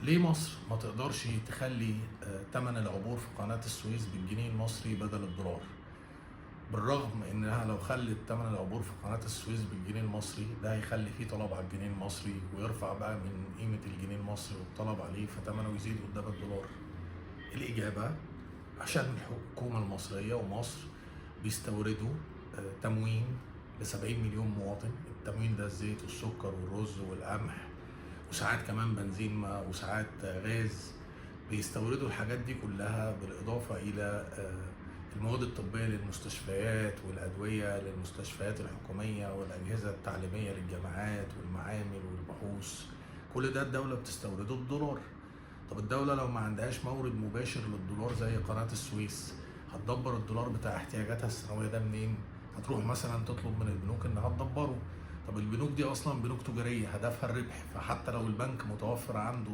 ليه مصر ما تقدرش تخلي تمن العبور في قناة السويس بالجنيه المصري بدل الدولار؟ بالرغم انها لو خلت تمن العبور في قناة السويس بالجنيه المصري، ده هيخلي فيه طلب على الجنيه المصري ويرفع بقى من قيمة الجنيه المصري والطلب عليه، فتمنه يزيد قدام الدولار. الإجابة عشان الحكومة المصرية ومصر بيستوردوا تموين ل70 مليون مواطن. التموين ده الزيت والسكر والرز والقمح، وساعات كمان بنزين وساعات غاز. بيستوردوا الحاجات دي كلها بالإضافة إلى المواد الطبية للمستشفيات والأدوية للمستشفيات الحكومية والأجهزة التعليمية للجامعات والمعامل والبحوث. كل ده الدولة بتستورده بالدولار. طب الدولة لو ما عندهاش مورد مباشر للدولار زي قناة السويس، هتدبر الدولار بتاع احتياجاتها السنوية ده منين؟ هتروح مثلا تطلب من البنوك انها تدبره. طب البنوك دي اصلا بنوك تجارية هدفها الربح، فحتى لو البنك متوفر عنده